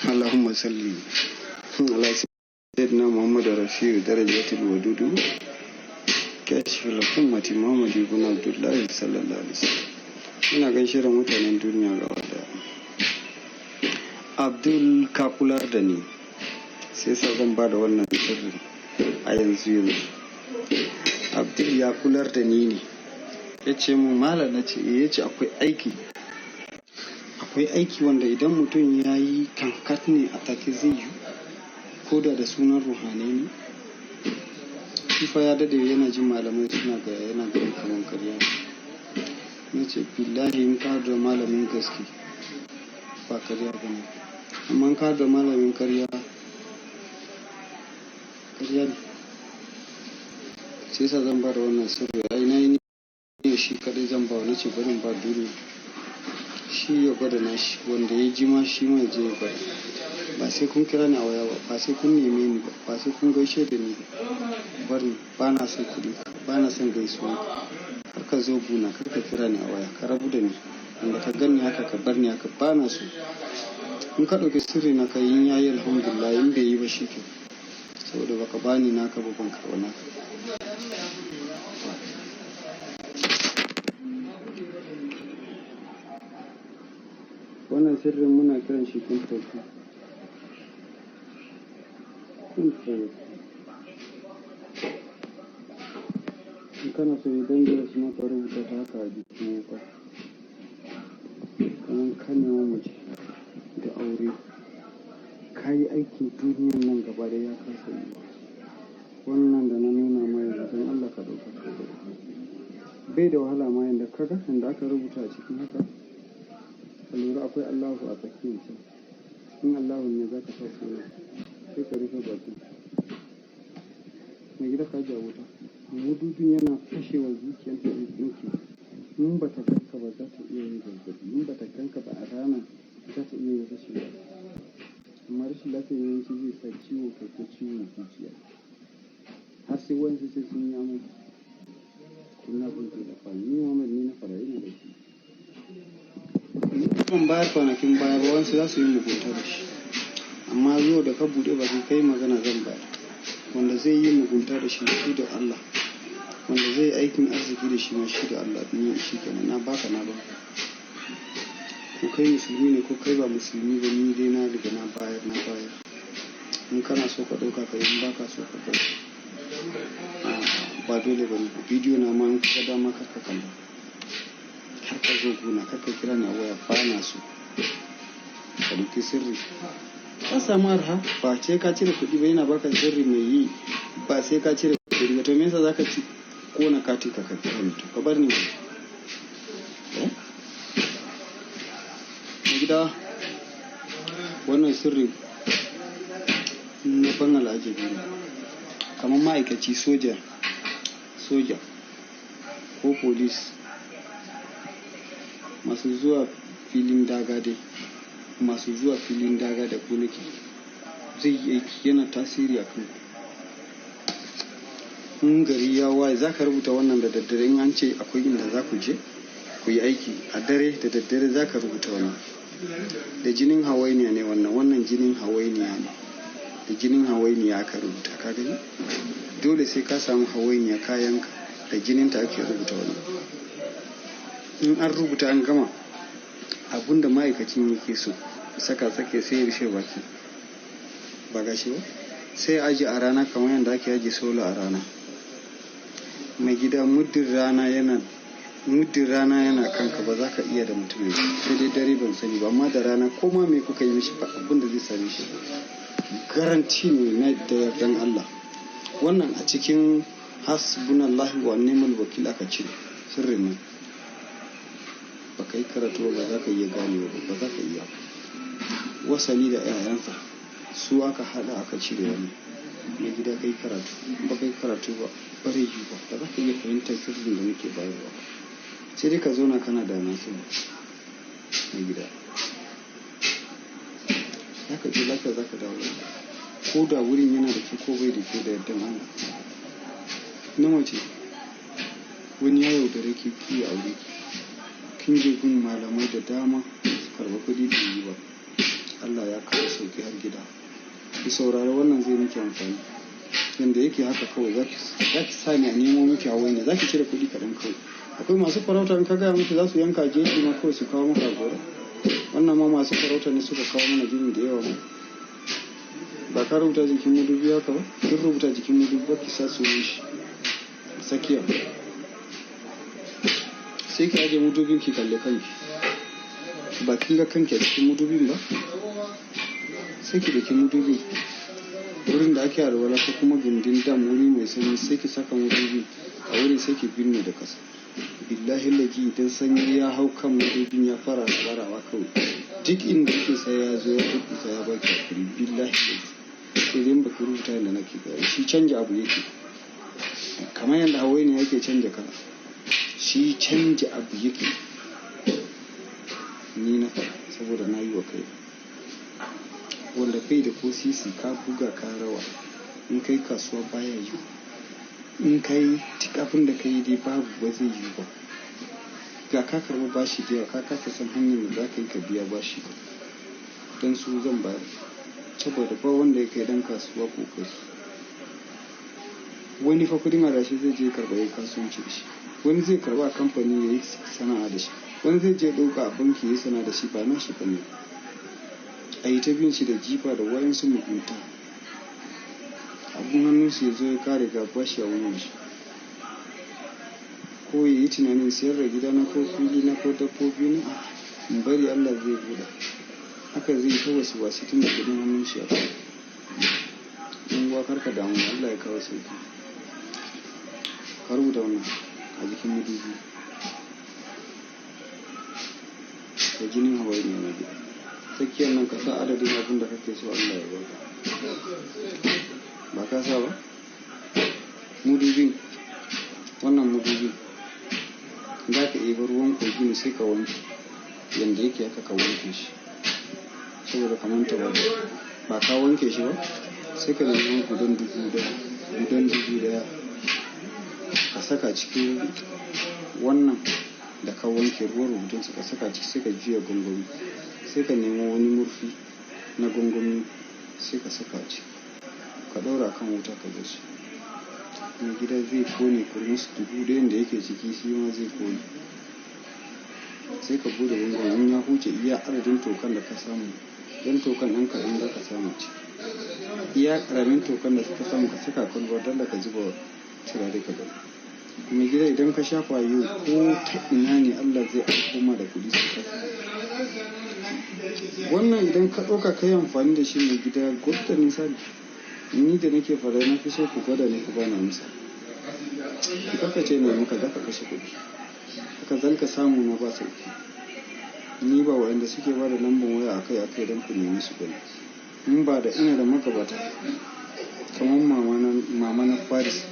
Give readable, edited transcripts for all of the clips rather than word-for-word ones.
Allahumma salli ala sayyidina Muhammad rafi'u darajatul wadudu kashfil ummati Muhammad ibn Abdullah sallallahu alaihi wasallam. Ina gaishe da mutanen duniya gaba daya. Abdul, ka kular da ni, sai sa zan ba da wannan sirri a yanzu yanzu. Abdul ya kular da ni ne, ya ce mun, "Malam," na ce, "Ya ce akwai aiki, akwai aiki wanda idan mutum ya yi kankat ne a take zai yi, ko da da sunan ruhanai ne." Shi fa ya dade yana jin malamai suna ga yana ganin kamar karya. Na ce, billahi, in ka da malamin gaske ba karya ba ne, amma in ka da malamin karya, karya ne. Sai sa zan ba da wannan sirri. Ai na yi ne shi kadai zan ba, na ce barin ba duniya, shi ya gwada nashi, wanda ya ji ma shi ma ya je ya gwada. Ba sai kun kira ni a waya ba, ba sai kun neme ni ba, ba sai kun gaishe da ni ba. Bari, ba na son kuɗi, ba na son gaisuwa. Kar ka zo guna, kar ka kira ni a waya, ka rabu da ni. Wanda ka gani haka, ka bar ni haka, ba na so. In ka ɗauki sirri na ka yi, yayi, alhamdulillah. In bai yi ba, shi ke, saboda baka bani naka ba, ban karɓa naka. Wannan sirrin muna kiran shi kun fafi, kun fafi. In kana so idan da su maka, rubuta ta haka a jikin wuka, kamar ka nema mace da aure, ka yi aikin duniyan nan gaba da ya kasa yi. Wannan da na nuna ma yanzu, don Allah ka ɗauka ka gwada. Bai da wahala ma. Yanda kaga yanda aka rubuta a cikin haka, ka lura akwai Allahu a tsakiyar can. Cikin Allahu ne za ka sa suna, sai ka rufe bakin. Mai gida, ka ji wuta mudubin yana fashewa, zuciyarta zai tsinke. In ba ta ganka ba, za ta iya yin zazzabi. In ba ta ganka ba a rana, za ta iya yin rashin lafiya. Amma rashin lafiya yawanci zai sa ciwo kai ko ciwon zuciya, har sai wa'insu sai sun yi amai. Ina abin zai dafa ni Muhammad ni na fara ina da shi. Ban bayar kwanakin baya ba, wasu za su yi mugunta da shi, amma yau da ka buɗe baki kai magana, zan bayar. Wanda zai yi mugunta da shi, shi da Allah. Wanda zai yi aikin arziki da shi ma, shi da Allah. Ni shi kenan, na baka, na baka. Ko kai musulmi ne ko kai ba musulmi ba, ni dai na riga na bayar, na bayar. In kana so ka ɗauka ka yi, in baka so ka bari, ba dole ba ne. Bidiyo na ma, in ka ga dama kar ka kalla, har ka zo gona, kar ka kira ni a waya, ba na so. Ka ɗauki sirri, ka samu arha, ba sai ka cire kuɗi ba. Yana baka sirri mai yi, ba sai ka cire kuɗi ba. To me yasa zaka ci kona kati ka ka kira ni? To ka bar ni. Eh mai gida, wannan sirri na ban al'ajabi ne. Kamar ma'aikaci soja, soja ko police, masu zuwa filin daga dai, masu zuwa filin daga da ku nake, zai yi aiki, yana tasiri a kanku. In gari ya waye, za ka rubuta wannan da daddare. In an ce akwai inda za ku je ku yi aiki a dare, da daddare za ka rubuta wannan. Da jinin hawainiya ne wannan. Wannan jinin hawainiya ne, da jinin hawainiya aka rubuta. Ka gani, dole sai ka samu hawainiya kayanka, da jininta ake rubuta wannan. In an rubuta an gama, abunda ma'aikacin yake so saka tsake, sai ya rufe baki. Ba gashi ba, sai aji a rana, kamar yadda ake aji sola a rana. Mai gida, muddin rana yana kanka, ba za ka iya da mutumin, sai dai dare ban sani ba. Amma da rana, ko ma me kuka yi mishi, ba abin da zai same shi. Garanti ne na da yardan Allah. Wannan a cikin hasbunallahi wa ni'mal wakil aka cire sirrin nan. Ba ka yi karatu ba, za ka iya ganewa ba, ba za ka iya wasali da 'ya'yansa su aka hada aka cire wannan. Mai gida, kai karatu. Ba kai karatu ba, bare yi ba, ba za ka iya fahimtar sirrin da nake bayarwa ba, sai dai ka zauna kana da na sani. Mai gida, za ka je lafiya, za ka dawo lafiya, ko da wurin yana da kyau ko bai da kyau, da yardan Allah. Na mace, wani ya yaudare ki, ki aure ki, kin je gun malamai da dama su karɓi kuɗi, da yi ba. Allah ya kawo sauki har gida. Ki saurari, wannan zai miki amfani. Yanda yake haka kawai za ki sa ni a nemo miki hawainiya, za ki cire kuɗi kaɗan kawai. Akwai masu farauta, in ka gaya musu za su yanka jeji ma kawai su kawo maka gora. Wannan ma masu farauta ne suka kawo mana jini da yawa ma. Ba ka rubuta jikin madubi haka ba? Kin rubuta jikin madubi ba, ki sa sunan shi tsakiya, sai ki aje madubin, ki kalle kanki. Ba kin ga kanki a cikin madubin ba? Sai ki daki madubin wurin da ake alwala ko kuma gindin dam, wuri mai sanyi, sai ki saka madubi a wurin, sai ki binne da kasa. Billahi laji, idan sanyi ya hau kan madubin ya fara barawa kawai, duk inda yake sai ya zo ya durkusa ya baki hakuri. Billahi laji, sai dai baki rubuta yadda nake gaya. Shi canja abu yake, kamar yadda hawainiya yake canja kala, shi canja abu yake. Ni na faɗa saboda na yi wa kai. Wanda bai da ko sisi, ka buga ka rawa, in kai kasuwa baya yi, in kai duk abin da ka yi dai babu, ba zai yi ba. Ga ka karɓi bashi da yawa, ka kasa san hanyar da za ka yi ka biya bashi. Don su zan bayar, saboda ba wanda ya kai dan kasuwa kokari. Wani fa kudin adashi zai je karɓa ya kasuwanci da shi, wani zai karɓa a kamfani ya yi sana'a da shi, wani zai je ɗauka a banki ya yi sana'a da shi, ba na shi bane. A yi ta bin shi da jifa da wayansu mugunta, abun hannun su ya zo ya kare, ga bashi a wuyan shi, ko ya yi tunanin siyar da gida na ko fili na ko dabbobi na in bari Allah zai buɗe. Haka zai ta wasu wasu tun da kudin hannun shi a kai. In uwa, karka damu, Allah ya kawo sauki. Ka rubuta wannan a jikin madubi da jinin hawainiya na gida. Tsakiyar nan ka sa adadin abin da kake so Allah ya baka. Ba ka sa ba mudubin? Wannan mudubin za ka ɗebi ruwan kogi ne, sai ka wanke yanda yake haka, ka wanke shi saboda kamar tawada. Ba ka wanke shi ba? Sai ka nemi gudan 1000, gudan 1000, ka saka cikin wannan da ka wanke ruwan rubutun, ka saka ciki, sai ka juya gwangwami. Sai ka nemo wani murfi na gwangwami, sai ka saka ciki, ka ɗaura kan wuta, ka bar shi. Mai gida zai kone kurmus, 1000n da yake ciki shi ma zai kone. Sai ka bude gwangwamin, in ya huce, iya adadin tokan da ka samu, don tokan ɗan kaɗan za ka samu ciki, iya ƙaramin tokan da ka samu ka saka kwalba don da ka zuba turare, ka gani. Mai gida, idan ka shafa yau, ko ta ina ne Allah zai aiko ma da kuɗi sai ka. Wannan idan ka ɗauka ka yi amfani da shi, mai gida, gwada nisa ne. Ni da nake faɗa, na fi so ku gwada ne ku bani amsa. Karka ce ne maka za ka kashe kuɗi, haka zan ka samu na ba sauki. Ni ba waɗanda suke ba da lambar waya akai akai don ku nemi su bane. In ba da ina da magabata kamar mama na Paris,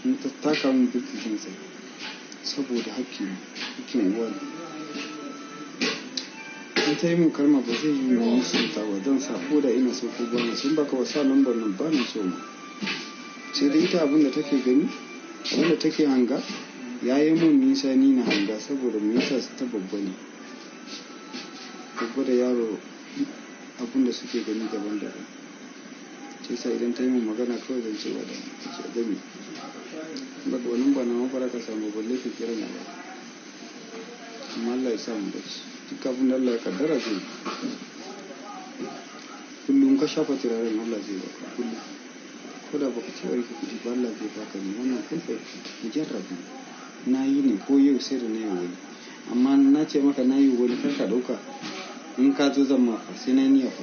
in ta taka mun birki zan tsaya, saboda hakki ne, hakkin uwa ne. In ta yi mun kalma, ba zai yi na musu ta ba. Zan sa ko da ina so ko ba na so. In baka ba sa lambar nan, ba na so ma. Sai dai ita abin da take gani, abin da take hanga ya yi mun nisa, ni na hanga, saboda me yasa? Ta babba ne, babba da yaro abin da suke gani daban-daban. Sai sa idan ta yi mun magana kawai zan ce wa da ce gami baka wannan ba na mafara ka samu, balle ka kira na ba. Amma Allah ya sa mu dace. Duk abin da Allah ya kaddara zai yi. Kullum ka shafa turaren, Allah zai baka kullum, ko da baka ci rike kuɗi ba, Allah zai baka ne. Wannan kun fa mujarrabi na yi ne, ko yau sai da na yi wani. Amma na ce maka na yi wani, kar ka ɗauka in ka zo zan maka, sai na yi niyya fa.